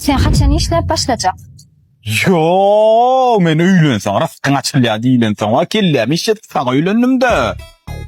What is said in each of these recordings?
Sen haçan işläp başlajak? Ýo, men öýlenseň ryskyň açylýar diýlensoň-a kellämi işledip saňa öýlendim-dä.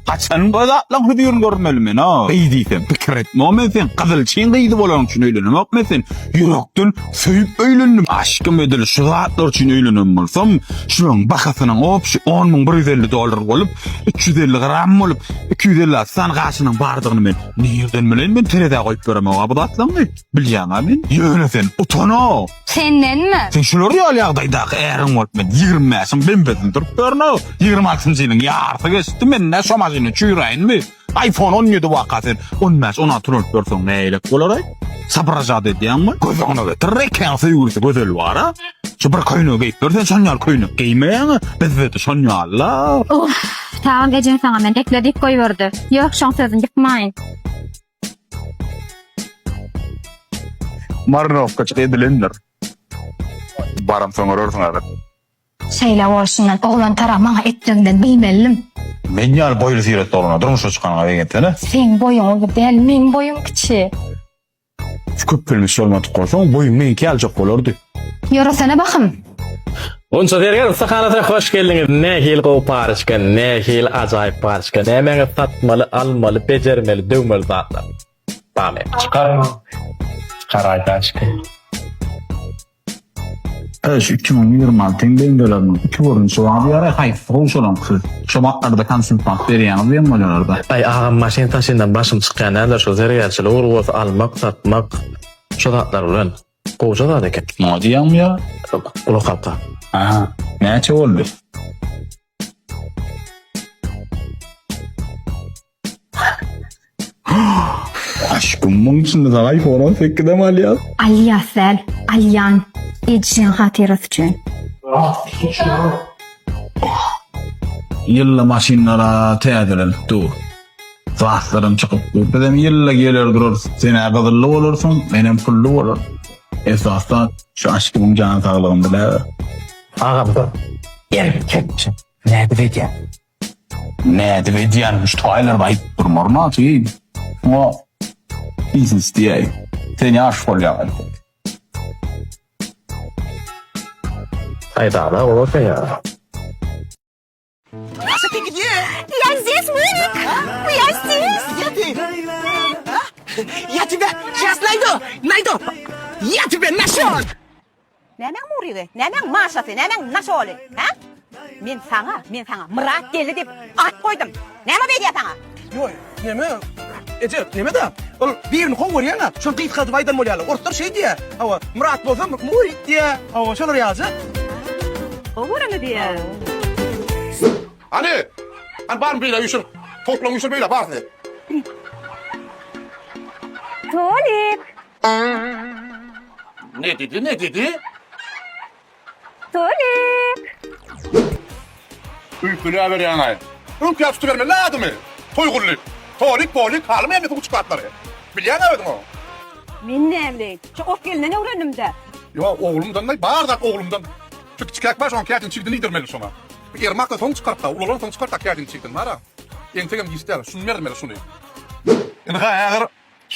Haçan bu zatlaň hözirini görmeli men-a? Gyz diýsem, pikir etme, men seň gyzylçyň gyzy bolanyň üçin öýlenemok, men seni ýürekden söýüp öýlendim. Aşkym edil şu zatlar üçin öýlenen bolsam, şulaň bahasynyň obşi 10150 dollar bolup, 350 gram bolup, 256 sany gaşynyň bardygyny men nirden bileýin, men terezä goýup beremok-a bu zatlaňy. Bilýäň-a men. Ýöne sen utan-a. Sendenmi? Sen şular ýaly ýagdaýdaky äriň bolup men 25-iň bembesini turup ýörün-ow. 26-njy ýylyň ýarysy geçdi, men nä şo maşyny çüýräýinmi? iPhone 17 waka sen 15, 16 ulanyp ýörseň nähilek bolar-aý? Sabražat edýäňmi? Göz öňüne getir, rekäň söýgülisi gözel bar-a. Şu bir köýnegi geýip ýör, sen şon ýaly köýnek geýmeýäň-ä. Bizde-de şon ýaly-la. Uff, tagam ejeň saňa men ekle diýip goýberdi. Ýok, şoň sözüni ýykmaýyn. Marinowkaçyk edilendir. Baramsoň görersiň häzir. Şeýle bolşundan oglan tarap maňa etjegiňden bilmelidim. Men ýaly boýly syratly oglana durmuşa çykanyňa begensene. Seň boýuň uly däl, meň boýum kiçi. Şu köpelmiş bolmadyk bolsaň, boýuň meňki ýalyjak bolardy. Ýöresene bahym. Gunça Zergär ussahanasyna hoş geldiňiz. Nähili gowy paryçka, nähili ajaýyp paryçka. Nämäňiz satmaly, almaly, bejermeli, döwmeli zatlar. Barmy? Çykar. Çykar aýdaşky. Öş 2026-yň bendeleriniň iki görnüşi bar diýýär, haýsysy gowy şolaňky? Şo batlarda konsultant berýäňiz diýen bolýarlar-da. Aý agam maşyn taşyndan başym çykýan däldir şo zergärçilik ugry bolsa almak satmak şo zatlar bilen. Gowja zat eken. Muňa diýýäňmi ýa? Gulak halka. Aha, näçe boldy? Aşkym muň içinde saňa iPhone 18-em alýas. Alýas däl, alýan. Ejeň hatyrasy üçin. Ýylda maşynlara täzelenip dur. Zatlaram çykyp dur. Bizem ýylda geler durarys. Sen-ä gyzylly bolarsyň, menem pully bolaryn. Esasda şu aşkymyň jan saglygyny diläber. Agam dur. Erkekçe nädip edýäň? Nädip edýän şu taýlarda aýdyp durmaryn aty. Şuňa biznes diýäý. Sen ýaş bolýaň entek. Aýdana bolarsyň ýa. Маша, ты где? Я здесь, Мурик! Я здесь! Где ты? А? Я тебя сейчас найду! Найду! Я тебя нашел! Nämäň Murigi? Nämäň Maşasy? Nämäň Naşoly? Hä? Men saňa, men saňa Myrat geldi diýip at goýdum. Näme beýdýär saňa? Ýoý, neme? Eje, neme-de? Ol birini gowy görýäň-ä, şony gysgaldyp aýdan bolýarlar. Orslar şeý diýýär. Hawa, Myrat bolsa Murit diýýär. Hawa, şolar ýalyja. Gowy göreni diýýär. Hany! Hany baryň beýle üýşür. Towuklaryň üýşür beýle baryny. Tolik! Ne diýdi, ne diýdi? Tolik! Öýkeläberýäň-aý. Öňki ýaly tutubermeli adymy. Toýgully. Tolik, polik, halamaýan men uçuk atlary. Bilýäň-ä özüň o. Men näbileýin. Şu ors gelinden öwrendim-dä. Ýok, oglumdan-da, bar zat oglumdan. Şu kiçikäk bar, şoň kätini çigdini iýdirmeli şoňa. Ermak-da soň çykarypda, ulalansoň çykartda kätini çigdini bar-a. Entegem giç däl, şuny bermeli şuny. Ynha häzir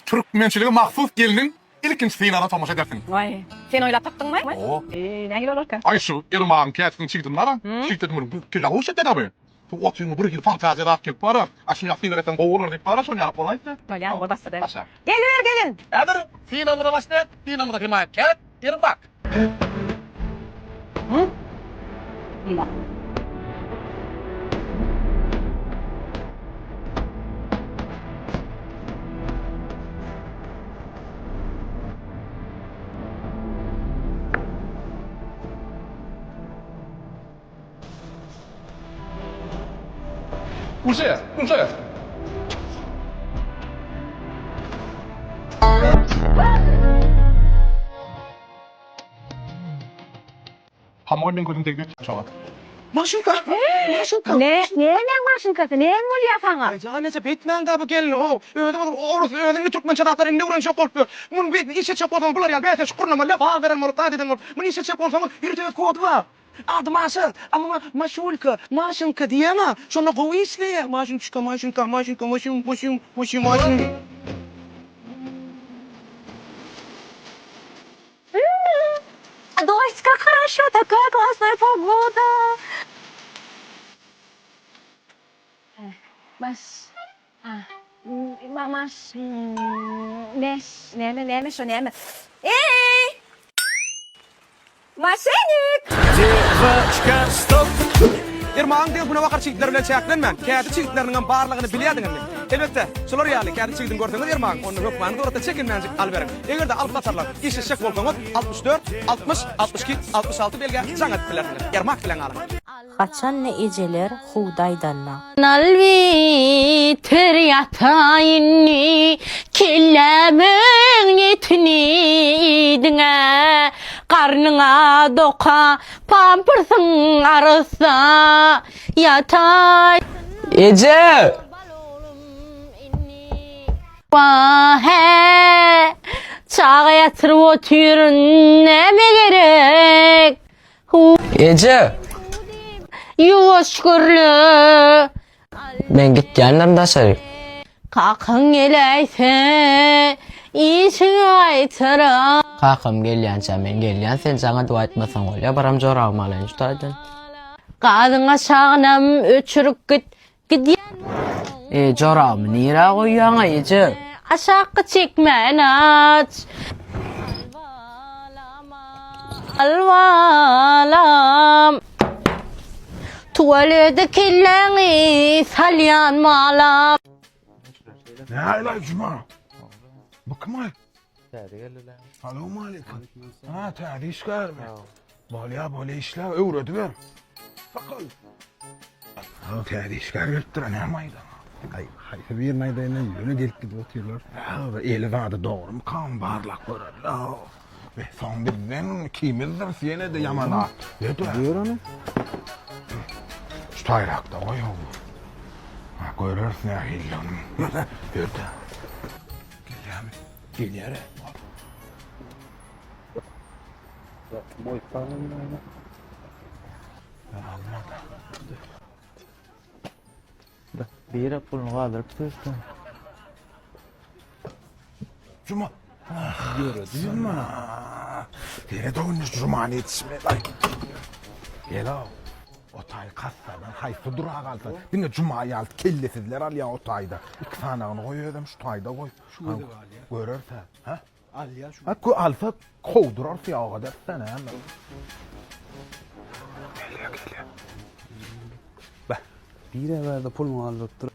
türkmençilige mahsus gelniň Ilkinji synagyna tomaşa edersiň. Waý, sen oýlap tapdyňmy? Hawa. Eý, nähili bolarka? Aý, şu Ermagyň käsisini çigdim bar-a. Çigdedim welin, bu kellä gowy işletýär abi. Bu otyňa bir hili fantaziýa zat gelip bar-a. A şuny ýaly synag etseň gowy bolar diýip bar-a, şony ýaly bolaýsa. Bolýar, gowy başlady. Başla. Geliber, gelin! Häzir synagymyza başlaýas. Synagymyza hemaýatkär Ermak. Hı? Ýa. Uje, uje. Hamoý meň gözüm degdi şoňa. Maşynka! Maşynka! Ne, nämäň maşynkasy, näme bolýar saňa? Aý jan eje beýtmäň-dä bu gelni how. Özi bolsa orus, özi indi türkmençe zatlary indi öwrenjek bolup ýör. Muny beýtme işletjek bolsaňyz bular ýaly bäsleşik gurnamaly, bal beren bolup, zat eden bolup. Muny işletjek bolsaňyz ýörite öz kody bar. Ady Maşa, a muňa Maşulka, Maşynka diýýäň-a. Şonda gowy işleýär. Maşynçka, Maşynka, Maşynka, Maşyn, Maşyn, Maşyn, Maşyn. Хорошо, такая классная погода. Baş. Maş. Meş. Näme, näme şo näme? Eý! Maşenik! Ermagyň diňe günebakar çigitleri bilen çäklenmän, kädi çigitleriniňem barlygyny bilýärdiňizmi? Elbetde, şular ýaly kädi çigidini görseňiz Ermagyň, onda hökmany suratda çekinmänjik alyberiň. Eger-de alyp-satarlar işleşjek bolsaňyz, 64, 60, 62, 66 belgä jaň edip bilersiňiz. Ermak bilen galyň! Haçan-da ejeler Hudaýdanda. Nalbitir ýataý indi, kellämiň etini iýdiň-ä. Garnyňa doka, pampersiň arassa, ýataý. Eje! Wah-he! Çaga ýatyryp otyryn, näme gerek? Eje! Ýuwaş gürle. Men gitýändirin daşary. Kakaň geläýse, işiňi gaýtarar. Kakam gelýänçä men gelýän, sen jaňa duwa aýtmasaň bolýa, baram jorabymy alaýyn şu taýdan. Gazyň aşagynam öçürip git, Gidýän bolsaň. E, jorabymy nirä goýýaň-aý, eje? Aşakky çekmäni aç. Al balam. Tuwalede kelläňi salýan malam. Nälaý Juma? Bu kim aý? Täze geldiler. Salowmaleýkim. Ha, täze işgärmi? Bolýa, bolýa işle, öwrediber. Sakal. Ha, täze işgär gelipdir, näme aýdan? Aý, haýsy birini aýdaýyn, ýöne gelip gidip otyrlar. Ha, eli zady dogrumy, kan barlap göreli. Be, soň bizden ikimizdiris ýene-de ýaman at. Ýör ony. Şu taýrakda goý. Ha, göreris nähililigini. Ýör-de. Gelýärmi? Gelýär. Biri puluny galdyryp düşdi. Cuma. Cuma. Seret oňa Cumany ýetişmez. Gel aw. Otaý kassadan haýsy durak alsa, diňe Juma ýaly kellesizler alýar otaýda. Iki sanagyny goý özem şu taýda goý. Şu göze galýar. Görerse, ha? Alýar şu. Ha, alsa kowdurarys ýa o gadarys näme. Gelýär, gelýär. Beh. Bire bärde puluny galdyrypdyr.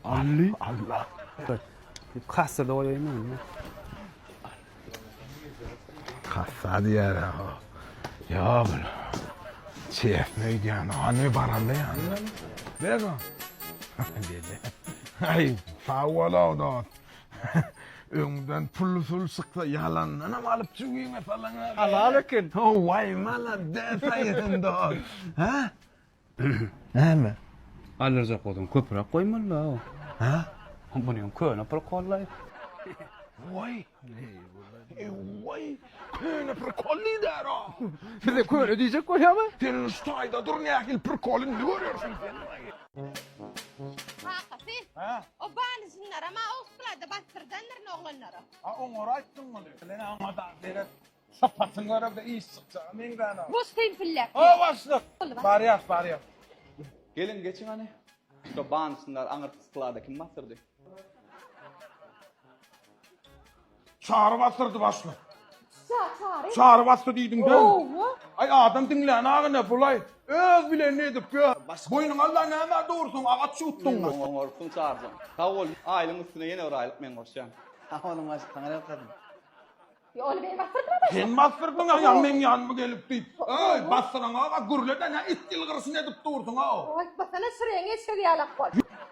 Alli. Allah. Kassada goýaýyn indi. Kassa diýer ha. Ýa bul. Çesme öýdýän, hany baranda ýa. Bego. Dedi. Aý, sag bol dost. Öňden pul sul çyksa ýalandanam alyp jübiňe salaň. Halal eken. Waý malades aýdyn dost. Ha? Näme? Aldyrjak bolsaň köpräk goýmaly-da. Hä? Bunyň köne prikollaý. Waý. Waý. Köne prikol diýdär-o. Size köne diýjek bolýamy? Sen şu taýda dur nähili prikol indi görersiň sen. Kakasy, o banyjynlaram-a ogslada basdyrdandyr oglanlara. A oňara aýtdyň muny. Sen aňa da seret. Sypatyň görelde iş çykjaga meňzänok. Boş seýfiller. O başlyk. Barýas, barýas. Geliň geçiň hany. Şo banysynlar aňyrky sklada kim basdyrdy? Çary basdyrdy başlyk. Çary. Çary basdy diýdiň däl. Owa. Aý adam diňlän agyna bulaý. Öz bilenini edip ýör. Boýnuňa alla nämä dursuň agaç ýutduňmy? Oňarsyň Çaryjan. Sag bol. Aýlyň üstüne ýene bir aýlyk men goşýan. Sag boluň başlyk saňa ýalkasyn. Ony men basdyrdyma Sen basdyrdyň a meň ýanyma gelip diýip. Öý, basdyraňok-a gürle-de nä it ýylgyryşyny edip dursuň-ow. Aýtmasana şireň eşegi ýalak bol.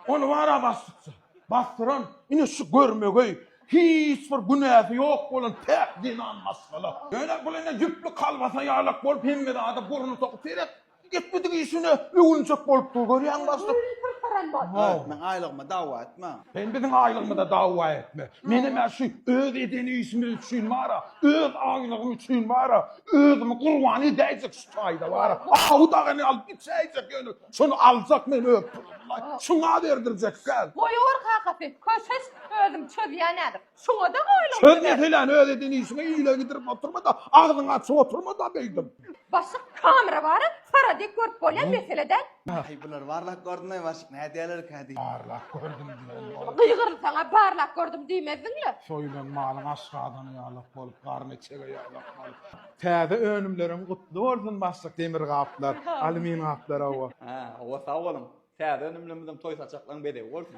Ony bar-a basdyrsa. Basdyran ine şu görmegeý, hiç bir günäsi ýok bolan päk zenan maşgala. Ýöne bul ine ýüpli kolbasa ýalak bolup hemme zada burnuny sokup seret. Etmedik işine öwünjek bolup dur görýäňmi başlyk. saran bol. Meň aýlygyma dawa etme. Sen biziň aýlygymyza dawa etme. Menem-ä şu öz eden işimiz üçin bar-a, öz aýlygym üçin bar-a, özümi gurban edäýjek şu taýda bar-a. Awy dagyny alyp içäýjek ýöne şony aljak men öz pulumla. Şuňa berdirjek däl. Goýuber kakasy, köşeş, özüm çözýän häzir. Şuňa-da aýlygymyzy Çöz ber. meseläni öz eden işiňe ile gidirip oturma-da, agzyňy açyp oturma-da beýdip. Başyk kamera bar-a, sara dek görüp bolýan mesele däl. Aý bular barlap gördüňaý başlyk nädýälerkä diýip. Barlap gördüm diýen bolup. Gygyrsaň-a barlap gördüm diýmezdiň-le. Soýulan malyň aşgazany ýalak bolup, garny içege ýalak bolup. Täze önümleriň gutly bolsun başlyk demir gaplar, alýumin gaplar hawa. Hä, hawa sag boluň. Täze önümlerimiziň toý saçaklaryň bezegi bolsun.